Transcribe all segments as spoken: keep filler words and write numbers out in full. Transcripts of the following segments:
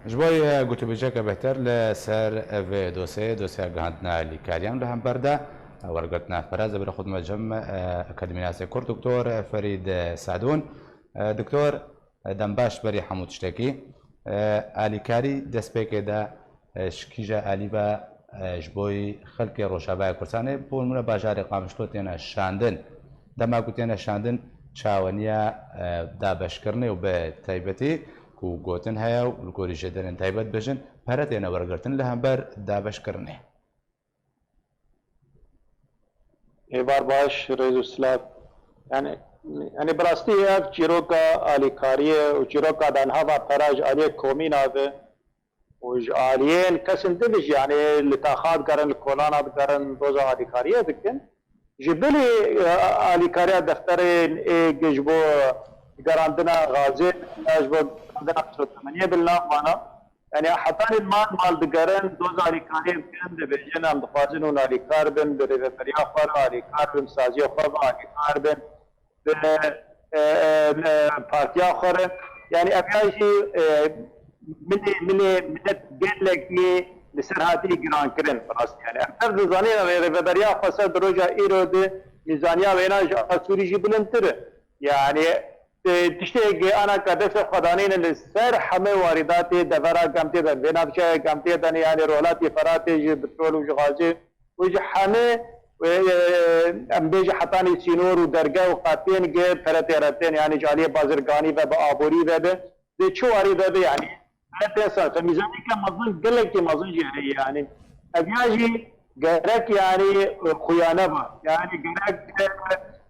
Ji bo gotûbêjeke bêhtir li ser vê dosyeyê, dosyeya gihandina alîkariyan li hember de, wergirtina piras, ez ê bira xwe dime cem, e, akademînasê Kurd Doktor Ferîd Sadûn. E, Doktor, e, dem baş berî hemû tiştekî. E, alîkarî destpêkê de, e, ji kîja alî ve, e, ji bo xelkê Rojavayê Kurdistanê, bo nimûne bajarê Qamişlo têne şandin. Dema ku têne şandin, çaweniya, e, dabeşkirinê û bi taybetî ku gotin heye û li gorî jêderên taybet bêjin, pere têne wergirtin li hember dabeşkirinê. Êvar baş, rêz û silav. Yani, yani bi rastî ev çîroka alîkariyê û çîroka danhava pera ji aliyê komîna ve û ji aliyên kesên din jî, yani li taxa digerin, li kolana digerin, doza alîkariyê dikin. Ji bilî, e, alîkariya defterên ê ji bo gerandina gazê, ji bo gerandina sotemeniyê, bi nav vana. Yani hetanî mal mal digerin, doza alîkariyê dikin, dibêjin em dixwazin hûn alîkar bin, bi rêveberiya xwe re alîkar bin, bi saziya xwe ve alîkar bin, bi, e, e, e, partiya xwe re. Yani ev ya jî, e, milê, milê, millet gelekî li ser hatiye girankirin, bi rastî. Yani em her dizanîn rê-, rêveberiya xweser di roja îro de mîzaniya wêna ji a Sûrî jî bilindtir e. Yani, e, tiştê ge ana ka destê xwe danîne li ser hemê warîdatê devera ke em tê de, vê navçeya ke em tê de ne, yani Rojhilatê Feratê ji petrol û ji gazê û ji hemê, e, e, em bêje hetanî sînor û derge û qatiyên ge pere tê re tên, yani ji aliyê bazirganî ve bi aborî ve be, dê çi warî de be, yani. Pere tê ser, te mîzaneke mezin, gelekî mezin jî heye, yani. Ev ya jî gerek, yani, e, xuyane ba. Yani gerek, e,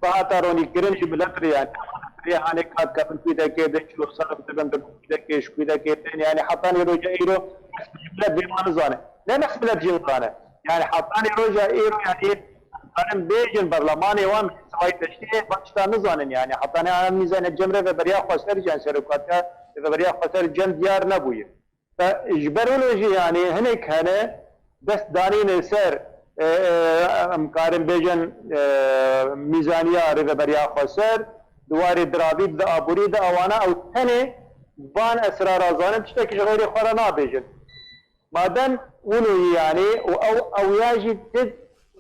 bihata ronîkirin ji milet re, yani. Rê hanê kat kevin kûdekê de çilo ser dibin, dibin kûdekê, ji kûdekê tên, yani hetanî roja îro, milet vê ma nizane. Ne bes milet jî nizane. Yani hetanî roja îro, yani, em karin bêjin berlemanê wan, sivayî teştê, van tişta nizanin, yani hetanî em nizane cem rêveberiya xweser, yani serokatiya rêveberiya xweser cem diyar nebûye. Ve ji ber wilo jî, yani hinek hene dest danîne ser, e, e, em karin bêjin, e, mîzaniya rêveberiya xweser, di warê diravî de, aborî de, ewana ew tenê van esrara zanin, tiştekî ji xeyrê xwe re nabêjin. Madem wilo yî, yani, û ew, ew ya jî ti,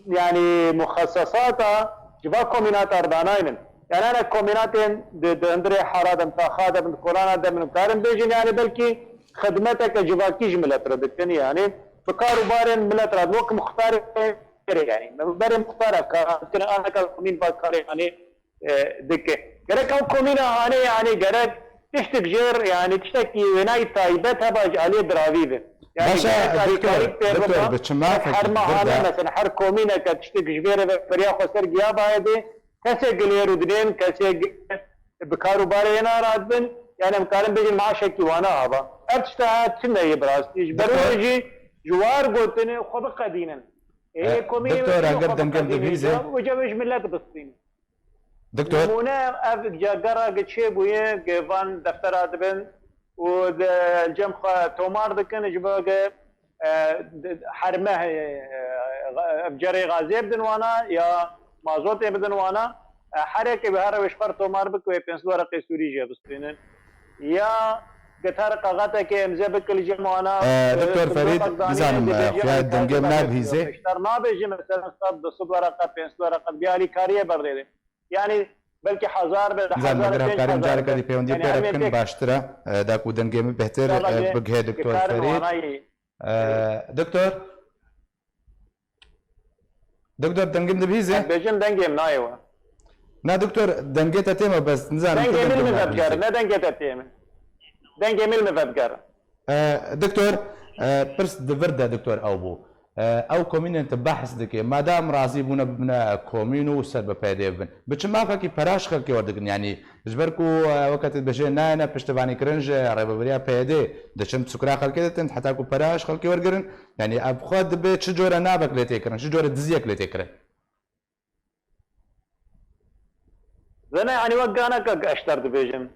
yani, muxesesata ji va komînata re danaynin. Yani, hene komînatên di, di hundirê hera de, di taxa de bin, di kolana de bin, karin bêjin, yani, belkî xidmeteke civakî ji milet re dikin, yani, bi kar û barên milet re, wek muxtarê, yani, berê muxtara kar dikin, anaka komîn va karê, yani, e, dike. Gerek ew komîna hanê, yani gerek tiştek jêr, yani tiştekî wênayî taybet heba ji aliyê diravî be. Yani Baş e, gerek Doktor, alîkarî pê Doktor, biba, bi çi mafekî her di vir mahane, de mesela her komîneke tiştek ji vê rêveberiya xweser giya bayê dê, kesê gilêr û dinên, kesê gi-, bi kar û barê yê narat bin, yani em karin bêjin maaşekî wana haba. Ev tişta tune ye bi rastî. Ji ber Doktor. wê jî ji war gotinê xwe biqedînin. Ê, E, komînê Doktor, tune eger xwe dengê biqedînin, dibihîzê. Ji, ji millet bistînin. Doktor. Nimûne ev gera ge çêbûye, ge van deftera dibin û di cem xwe tomar dikin, ji bo ge, e, di, her meh, e, ev cerê gazê bidin wana ya mazotê bidin wana, e, her yekê bi her rewş xwe tomar bike wê pênc sed wereqê Sûrî jê bistînin. Ya gitar kaxatekê imze bike li cem wana, E, e, Doktor Ferîd, nizanim, e, xuya dengê min nabihîzê. Pêştar nabêjim, mesela sed, du sed wereqe, pênc sed wereqe, bi alîkariyê berdêrê. Yani belkî hezar be, Nizam hezar, me gerek pênc karin hezar careke be. Dî peywendiye Yani pê re her bikin, yek baştir e. E, da ku dengê min bêhtir, Sala e, ge, bigihê Doktor dikarin Ferîd. Wanayî. E, Doktor? Doktor, dengê min dibihîzê? Em bêjin dengê min nayê we. Na Doktor, dengê te tê me, bes nizanim tu Dengê min dengê min min vedger, nabihîzê. Ne dengê te tê min. Dengê min min vedger. E, Doktor, e, pirs di vir de, Doktor, ew bû. E, ew komînên tu behs dike, madam razî bûne bibine komîn û ser bi P Y D bibin, bi çi mafekî pera ji xelkê werdigirin? Yanî ji ber ku, e, weke tu dibêjê nayêne piştivanîkirin ji rêveberiya P Y D, diçin bi çukura xelkê ditin, heta ku pera ji xelkê wergirin, yanî ev xwe dibe çi cure navek lê tê kirin, çi cure diziyek lê tê kirin? Zene, yani wek ganeke eşter dibêjim.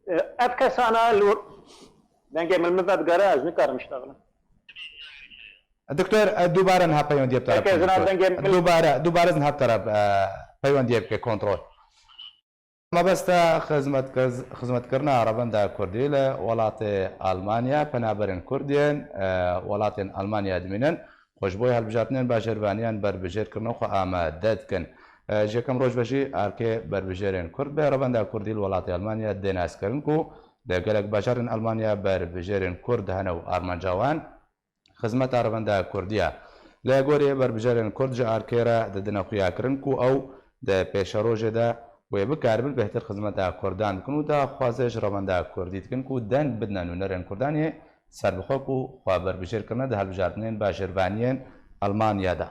E, ev kesana li wir-, dengê min min vedigere, ez nikarim iştexlim. Doktor, e, dubare niha peywendiyê bi te re Peki, bikim, zina doktor. Dengê min Dubare, dubare niha bi te re, e, peywendiyê bike kontrol. Mebesta xizmetkir-, xizmetkirina revenda Kurdî li welatê Almanya, penaberên Kurd yên, e, welatên Almanya dimînin, xwe ji bo hilbijartinên bajêrvaniyan berbijêrkirina xwe amade dikin. E, ji yekem roj ve jî erkê berbijêrên Kurd bê revenda Kurdî li welatê Almanya dê naskirin ku li gelek bajarên Almanya berbijêrên Kurd hene û armanca wan xizmeta revenda Kurdî ye. Li gorî berbijêrên Kurd ji erkê re didine xuyakirin ku ew di pêşerojê de wê bikaribin bêhtir xizmeta Kurdan bikin û daxwazê ji revenda Kurdî dikin ku deng bidine nûnerên Kurdan yê serbixwe ku xwe berbijêr kirine di hilbijartinên bajêrvaniyên Almanya de.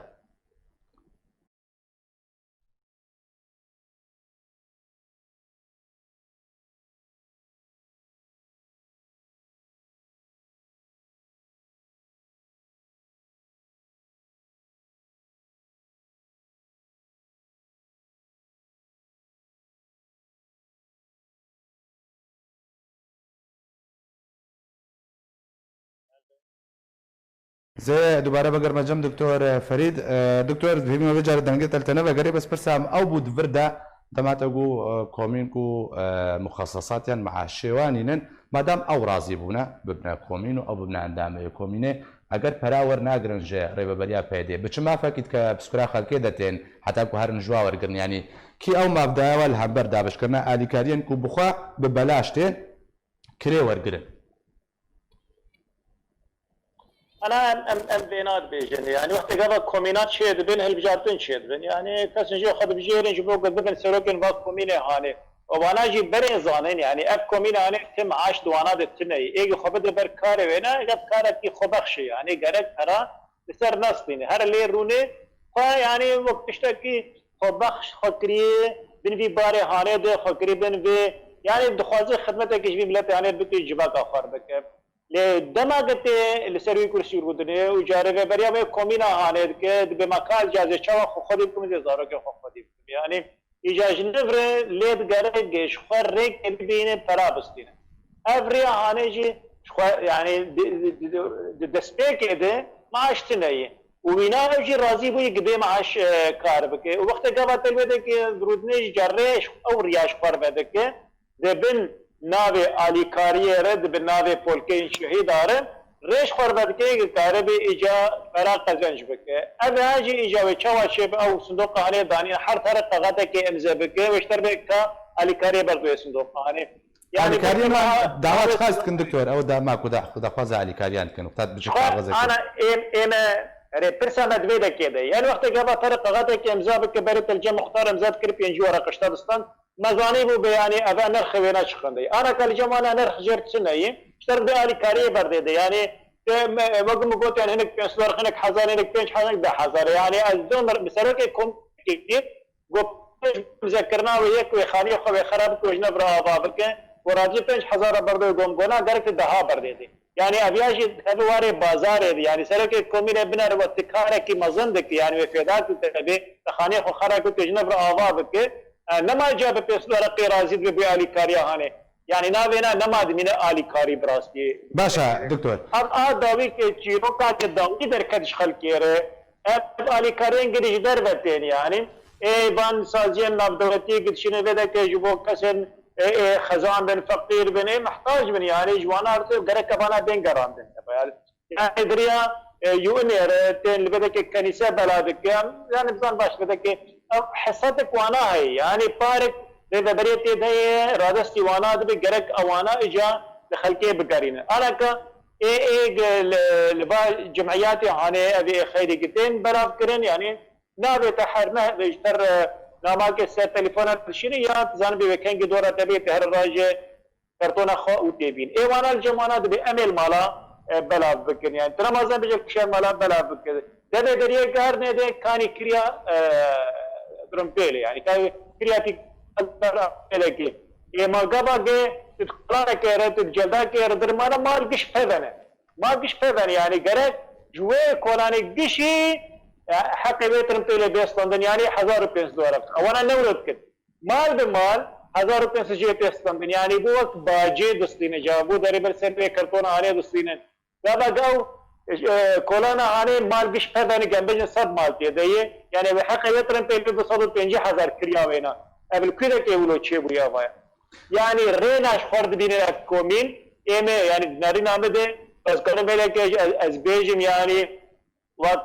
Zê dubare bigerme cem Doktor Ferîd. E, Doktor, hîvî me vê carê dengê te li te nevegerê, bes pirsa em ew bû di vir de, dema te got, e, komîn ku, e, muxesesatiyan meaşê wan nînin, madem ew razî bûne, bibine komîn û ew bibine endamê komînê, eger pera wernagirin ji rêveberiya P Y D'ê, bi çi mafekî dike piskura xelkê de tên, heta ku herin ji wa wergirin, yanî kî ew mafdaya we li hember dabeşkirina alîkariyên ku bi xwe bi belaş tên, kirê wergirin? Ana em, em, em vêna dibêjin. Yani wextê gava komîna çê dibin, hilbijartin çê dibin. Yani kesin jê xwe dibijêrin ji bo ku bibin serokên va komînê hanê. Û vana jî berên zanin, yani ev komîne hanê tim aş di wana de tine ye. Êgî xwe bide ber karê wê ne, ev karekî xwebexş e. Yani gerek pera li ser nestîne. Her lê rûnê xwe, yani wek tiştekî xwebexş xwe kiriye, bin vî barê hanê de xwe kiriye bin vê, yani dixwaze xidmetekî ji vî miletê hanê bike, civaka xwe bike. Lê dema ke tê li ser wî kursî rûdinê û carê rêveberiya wê komîna hanê dike, dibê me ka ez cazê çawa xwe xwedî bikim, dê zarokê xwe xwedî bikim. Yani îca ji nivre lê digere ge ji xwe rêkê bibîne pera bistîne. Ev rêya hanê jî ji xwe, yani di, di, di, di destpêkê de maaş tune ye. Û wîna ew jî razî bûye ki bê maaş, e, kar bike. Û wextê gava te li wê de ki rûdinê jî carê ew riya ji xwe re vedike. Di bin navê alîkariyê re, di bin navê polkeyên şehîda re rêj xwe re vedike, ki karibe îca pera qezenc bike. Ev a jî îca wê çawa çêbe, ew sindoqa hanê danî, her tare qexetekê imze bike, wê ji ter bê ka alîkariyê berde wê sindoqa hanê. Yani Alîkariyê me dawa çiqas dikin, doktor? Ew da ma ku da, ku daxwaza alîkariyan dikin, wexta bi Xwe kaxezê ana êm, êm, erê, pirsa me divê de kê de. Yani wextê gava pere qexetekê imza bike, berê te li cem muxtar imza dikir, pêncî were qişta distan. Me zanî bû be, yani eve nirxê wêna çiqindê. Ana ka li cem wana nirx jêr çi neyê? Ji ter bê alîkariyê berdê de. Yani te me, wek min got, yani hinek pênc sed, hinek hezar, hinek pênc hezar, hinek deh hezar. Yani ez dom bi serokê komîtê Got, pêş mizekirina wê yek wê xaniyê xwe wê xera bike, wê ji ne vira ava bike. Got, razî pênc hezar re berde wê gom gona, gerek te deha berdê dê. Yani ev ya jî ev warê bazarê dê. Yani serokê komînê binere we ti karekî mezin dike, yani wê fêda ku te bê, te xaniyê xwe xera ku te ji ne vira ava bike. E, nema ca bi pês were qê razî dibe bê alîkariya hanê. Yani navêna nema dimîne alîkarî bi rastî. Baş e, doktor. Ev a dawî ke çîroka ke dawî derket ji xelkê re, ev alîkariyên girî ji derve tên yani. Ê van saziyên navdewletî girişînê vê de ke ji bo kesên ê, ê xezan bin, feqîr bin, ê mihtac bin yani ji wana re gerek evana bên gerandin. Yani diriya, e, U N'ê re tên li vê de ke kenîse bela dike. Yani bizan baş vê de ke ev hesabek wana heye. Yani parek rêveberiyê tê de ye, radestî wana dibe, gerek ewana îca li xelkê bigerîne. Alaka ê, ê, ge-, li, li va cemiyatê hanê ev ê xeyrê ki tên belav kirin, yani navê te her ne, ji ter, e, namake ser telefona dişîne ya, tu zanibê wê kengê dora te bê, te her raje kartona xwe û tê bîn. Ê wana li cem wana dibê em ê li mala, e, belav bikin. Yani, tu nemazen bêje kişer mala belav bikin. Devê deriyê gar nede kanî kiriya, e, Trumpêlê. Yani, kanî kiriya tî pêlekê. Ê ma gava ge, tu di kolanekê re, tu di celdakê re, dir mane mal giş pevene. Mal giş pevene. Yani, gerek ji wê kolanê gişî, e, heqê wê Trumpêlê bê standin. Yani, hezar û pênc dolar. Ewana newro dikin. Mal bi mal, hezar û pênc sed jê tê standin. Yani bu wek bacê distîne, ca bu derê ber ser vê kartona hanê distîne. Gava gaw, e, kolana hanê mal giş peveni gem bêjin sed mal tê de ye. Yani ve heqê wê Trumpê du sed û pêncî hezar kiriya wêna. Ev li ku derê wilo çêbûye vaya. Yanî rêna ji xwe re dibînin ev komîn, ê me, yanî di nerîna min de, ez karim vêleke ez, ez bêjim, yanî wek,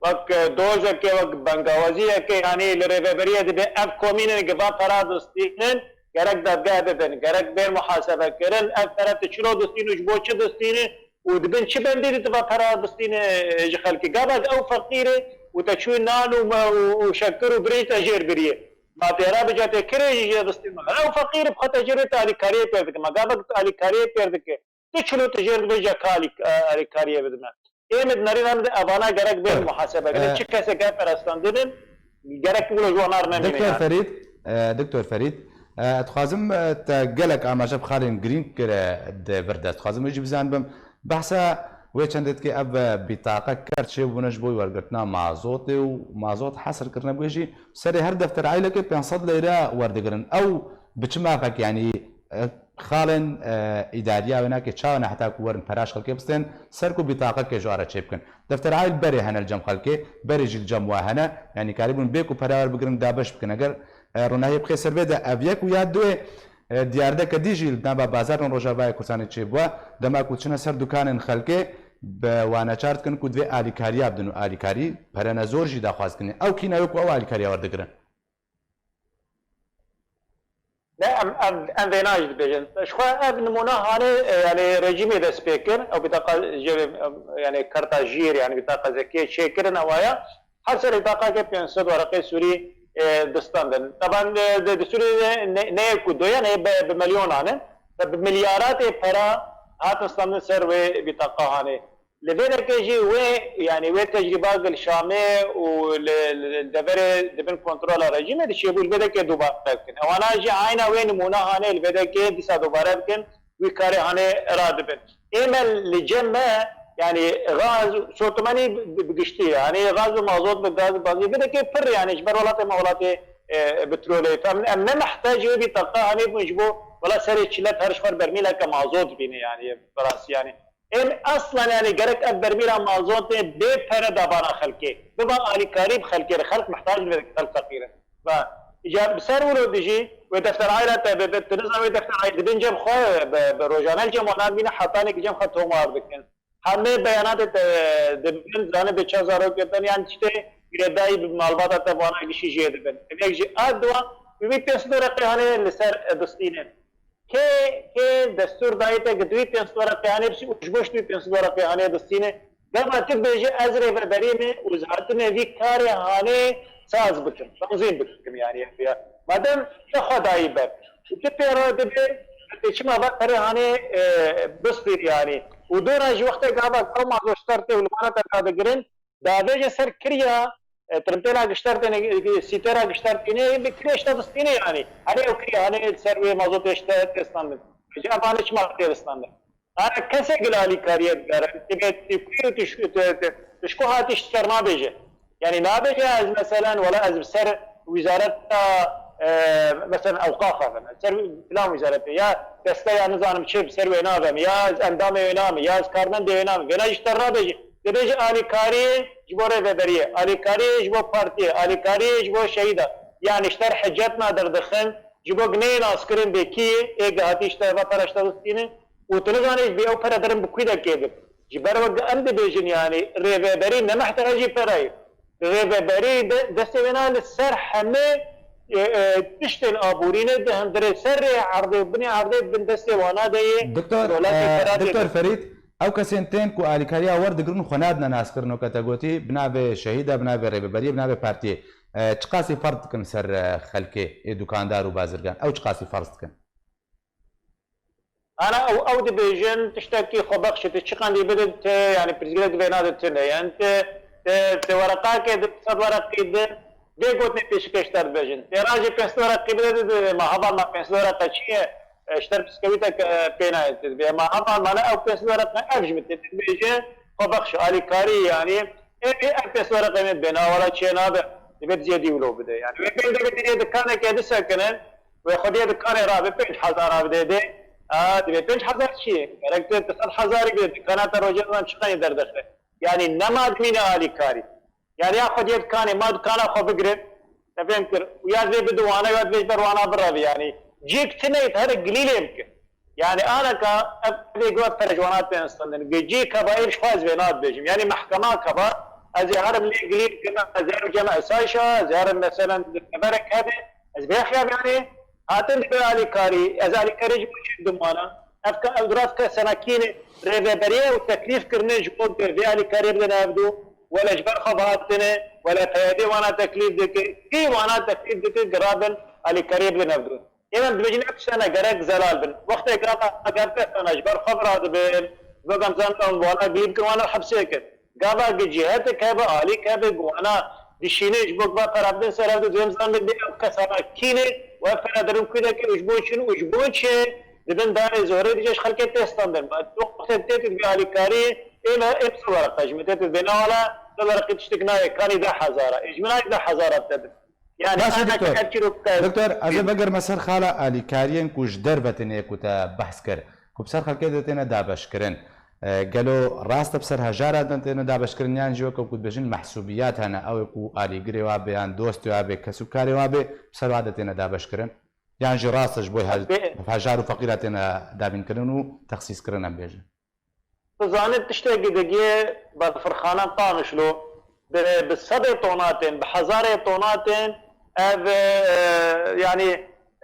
wek, e, dozeke, wek bengawaziyeke, yanî li rêveberiyê dibe ev komînin gi va pera distînin, gerek dadgeh bibin, gerek bên muhasebe kirin, ev pere tu çilo distîn û ji bo çi distînin û di bin çi bendî de tu va pera distînin, e, ji xelkê. Gava ew feqîr e û te çû nan û me û, û şekir û birî te jêr biriye. Ma tê re bica tê kirê jî jê distîn me. Ew feqîr e bi xwe te jêr bê te alîkariyê pêr dike. Ma gava tu alîkariyê pêr dike. Tu çilo tu jêr dibêje ka alî-, e, alîkariyê bidime. Ê min di nerîna min de evana gerek bên muhasebe kirin. Çi kesek ev perestandin in, gerek wilo ji wan ar nemîne Doktor yani. Ferîd, e, Doktor Ferîd, e, dixwazim, e, te gelek amaje bi xalên girîng kire di vir de. Dixwazim wê jî bizanibim. Behsa wê çendê dikê ev, e, bîtaqe kerd çêbûne ji bo wergirtina mazotê û mazot hesir kirine bûye jî serê her defter aylekê pênc sed leyre werdigirin. Ew bi çi mafek, yanî, e, xalên, e, îdariya wê nake çawa ne heta ku werin pera ji xelkê bistên ser ku bîtaqeke ji wan re çêbikin. Defter aîl berê hene li cem xelkê, berê jî li cem wa hene. Yanî karîbûn bê ku pera werbigirin dabeş bikin. Eger, e, ronahiyê bixê ser vê de ev yek û ya duê, e, diyardeke dî jî li nava bazarên Rojavayê Kurdistanê çêbûye. Dema ku diçine ser dukanên xelkê, bi wan neçar dikin ku divê alîkariya bidin û alîkarî perene zor jî daxwaz dikin. Ew kî ne wê ku ew alîkariya werdigirin? Ne, em, em, em vêna jî dibêjin. Ji xwe ev nimûna hanê, e, yani rejîmê dest pê kir. Ew bîtaqa jê, em, yani kerta jîr, yani bîtaqa zekê çêkirin ewaya. Her serê bîtaqakê pênc sed wereqê Sûrî, e, distandin. Taban, e, di, di Sûriyê de ne, ne yek û du ye, ne bi, bi milyonan in. Bi milyaratê pera hatin standin ser wê bîtaqa hanê. Li vê derê jî wê, yani wê tecrîba li Şamê û li, li deverê di bin kontrola rejîmê de çêbû, li vê derê dubare bikin. Ewana jî ayna wê nimûna hanê li vê derê dîsa dubare bikin, wî karê hanê radibin. Ê me li cem me, yani gaz, sotumenî bi, bi giştî, yani gaz bi mazot, bi gaz bi bazî, vê derê pir, yani ji ber welatê me welatê, e, petrolê. Em, em ne mehtacî wê bîtaqa hanê bûn ji bo wela serê çilet her ji xwe bermîleke mazot bîne, yani bi rastî yani. Em aslen yani gerek ev bermîla mazotê bê pere dabana xelkê. Biba alîkarî bi xelkê re. Xelk mihtac dibe, xelk feqîr in. Ve îcar bi ser wilo dijî wê defter ayra te bibe. Tu nizan wê defter ayra dibin cem xwe bi, bi rojane cem wana bîne hetanê ki cem xwe tomar dikin. Hemê beyanatê te dibin zanibê çend zarokê te yan tiştê girêdayî bi malbata te vana gişî jê dibin. Ev yek jî a dua wî pênc sed wereqê hanê li ser distînin. Kê, kê destûr dayê te ki tu wî pênc sed wereqê hanê bisî û ji bo tu wî pênc sed wereqê hanê distîne. Gava tu bêje ez rêveberî me û ez hatime vî karê hanê saz bikim, tanzîm bikim yani. Madem te xwe dayî ber. Û tu pê re dibe, tu çima va karê hanê, e, bistîr yani. Û dora ji wextê gava ew mazot ji te re tê û li wana te radigirin, davêje ser kiriya, e, trimtêla giştertêne, e, sîtera giştertêne, bi kirê işte distîne yani. Hani ew kiriya, hani ser wê mazotê işte tê standin. Ji ev hanê çima tê standin? Ara kesê gil alîkariyê dikare. Tibê tu ku tu, tu, tu, tu ji ku hatî ji ser nabêje. Yani nabêje ez meselen, wela ez bi ser wizareta, e, meselen ewqafa bim. Ser filan wizarete. Ya desteya nizanim çi bi ser wê nabim. Ya ez endamê wê nabim. Ya ez karmendê wê nabim. Vêna ji te nabêje. Dibêje alîkarî ji bo rêveberiyê, alîkarî ji bo partiyê, alîkarî ji bo şehîda. Yani ji te hicetna derdixin, ji bo gineyê naskirin bê kî yê, ê gihatî ji te ve pere ji te distînin û tu nizanî ji bê ew pere derin bi kû de kê bib. Ji ber wek em dibêjin, yani rêveberî ne mehtewacî pere ye. Rêveberî de destê wê na li ser hemê, e, e, tiştên aborî ne, di hundirê serê erdê û binê erdê bin destê wana de yê. Doktor, Dolatê e, pera tê Doktor Ferîd, ew kesên tên ku alîkariya werdigirin xwe nadine naskirin, weke te gotî, bi navê şehîda, bi navê rêveberiyê, bi navê partiyê, e, çiqasî ferz dikin ser, e, xelkê ê dukandar û bazirgan? Ew çiqasî ferz dikin? Ana ew, ew dibêjin tiştekî xwebexş e, tu çi qendî bidin, tu, yani pirsgirêk di vêna de tune. Yani tu, tu, tu wereqakê di sed wereqî di vê gotinê pêşkêş te dibêjin. Tê rajê pênc sed wereqî bide di, di, ma heval ma pênc sed wereqe çi ye? E, ji te piskewîtek, e, pê nayê tu dibê. Ma heval ma ne ew pênc sed wereqe ev ji min tê. Tu dibêje xwebexş, alîkarî yani. Ê, ê, ev pênc sed wereqe min bê, na wela çê nabe. Divê zêdî wilo bide. Yani wê pênc de bide dikaneke disekinin. Wê xwediyê dikanê rabe pênc hezar a bidê dê. A, divê pênc hezar çi ye? Gerek tu sed hezarî bidê, dikana te rojê nizanim çi qenî derdixe. Yani nema dimîne alîkarî. Yani ya xwediyê dikanê ma dikana xwe bigire, Te fêm kir. Û ya divê bidû wana, ya divê ji ber wana birevî, yanî cîk tune ye, here gilî lê bike. Yanî aneka ev, ev ê gava pere ji wana tên standin. Gi cî keba ê ji xwe ez vê nadibêjim. Yanî mehkema keba, ez ê herim lê gilî bikim, ez ê herim cem esayşa, ez ê herim meselen teberek hebe, ez bê xiyab yanî hatin dibe alîkarî, ez alîkarî ji bo çi didim wana? Ev ke, ev duras ke senakînê rêveberiyê û teklîf kirine ji bo vê alîkariyê bidin ev du, wele ji ber xwe hatine, wele peyedê wana teklîf dike, kî wana teklîf dike, girabin alîkariyê bidin ev du. Êmem dibêjin ev tiştane gerek zelal bin. Wextê gava ev kesana ji ber xwe viradibin, vegam zan em wana gilî bikin, wana hepsê kin. Gava gi cîhetik hebe, alîk hebe, gi wana dişîne ji bo va pera bidin ser ev du, dibêm zan bin ev kesana kî ne û ev pera derin ku deke û ji bo çi ne û ji bo çi dibin darê zorê dije ji xelkê tê standin. Ma tu wextê tê tu dibî alîkarî, ê me, ê me sed wereqa ji min tê tu dibê ne wala, sed wereqî tiştik nayê, kanî deh hezara. Ê ji min nayê deh hezara te dibin. Yani Baş e, ana doktor. Ev çîrok Doktor, ez ê vegerime ser xala alîkariyên ku ji derve têne ku te behs kir, ku bi ser xelkê de têne dabeşkirin. E, gelo rast e bi ser hejara de têne dabeşkirin, yan jî weke ku dibêjin mehsûbiyat hene, ew ê ku alîgirê wa bê, yan dostê wa bê, kesûkarê wa bê, bi ser wa de têne dabeşkirin? Yan jî rast e ji bo he-, Bê- hejar û feqîra têne dabînkirin û texsîskirin, em bêjin? Tu zanî tiştekî digê berfirxana Qamişlo bi, bi sedê tonatên, bi hezarê tonatên ev, e, yanî,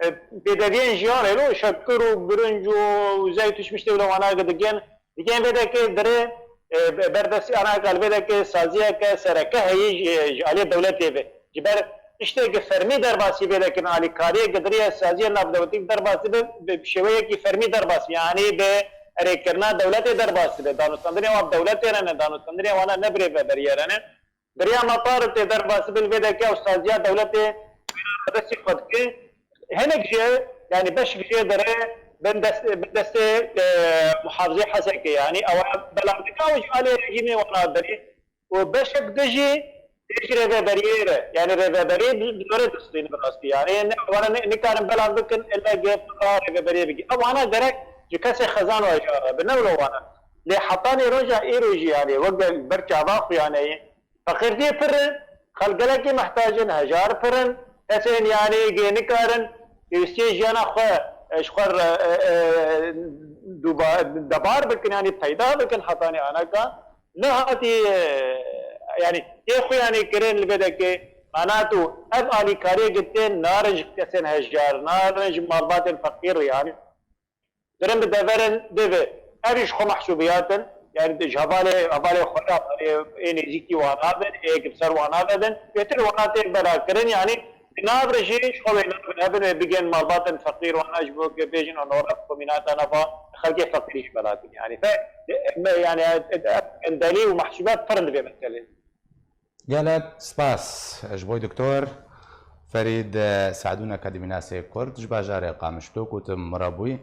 e, pêdeviyên jiyanê lo, şekir û birinc û zeyt û şmiştê wile wana digên, digên vê dekê dirê, e, be-, berdestî ana kal vê dekê saziyeke sereke heyî ji, ji aliyê dewletê ve. Ji ber tiştekî fermî derbasî vê dekin, alîkariyê gidiriye saziya navdewletî derbasî be, bi şêweyekî fermî derbasî, yanî bi erêkirina dewletê derbasî be. Danûstandinê wan dewletê re ne, danûstandinê wana ne bi rêveberiyê re ne. Beriya matar tê derbasî bin vê deke ew saziya dewletê destî xwe dike. Hinek jê, yanî beşek jê dere bin dest, bin destê, e, muhafizê Hesekê, yanî ew belav dike û ji alê rejîmê wana derî. û beşek din jî tê ji rêveberiyê re, yanî rêveberiyê bi, bi zorê distîne bi rastî. Yanî ne, wana ne, nikarin belav bikin, ille gê pira rêveberiyê bigî. Ew wana gerek ji kesê xezan ve jî re bi, ne wilo wana. Lê hetanî roja îro jî, yanî wek gel ber çava xwe, yanî feqîrtiyê pir in, xelk gelekî mehtac in, hejar pir in, kesên yanî gê nikarin pêwîstiyê jiyana xwe, e, ji xwe re, e, e, duba-, debar bikin, yanî peyda bikin hetanî anaka. Nehatî, e, yanî tê xuyanî kirin li vê dekê, mana tu ev alîkariyê gitên narin ji kesên hejar, narin ji malbatên feqîr, yanî dirin bi deverin divê. Ev ji xwe mehsûbiyat in, yanî ji hevalê, hevalê xwe re, hevalê ê nêzîkî wana bin, ê ki bi ser wana vebin, bêtir wana tê bela kirin, yanî di nav re jî ji xwe wê nabin, hebin wê bigên malbatên feqîr wana ji bo ke bêjin onora komînata nava xelkê feqîrî ji bela kin. Yanî fe, me, yanî, e, e, endelî û mehsûbiyat pir in di vê meselê. Gelek spas ji bo doktor Ferîd Sadûn, akademînasê Kurd ji bajarê Qamişlo ku tu min re bûyî.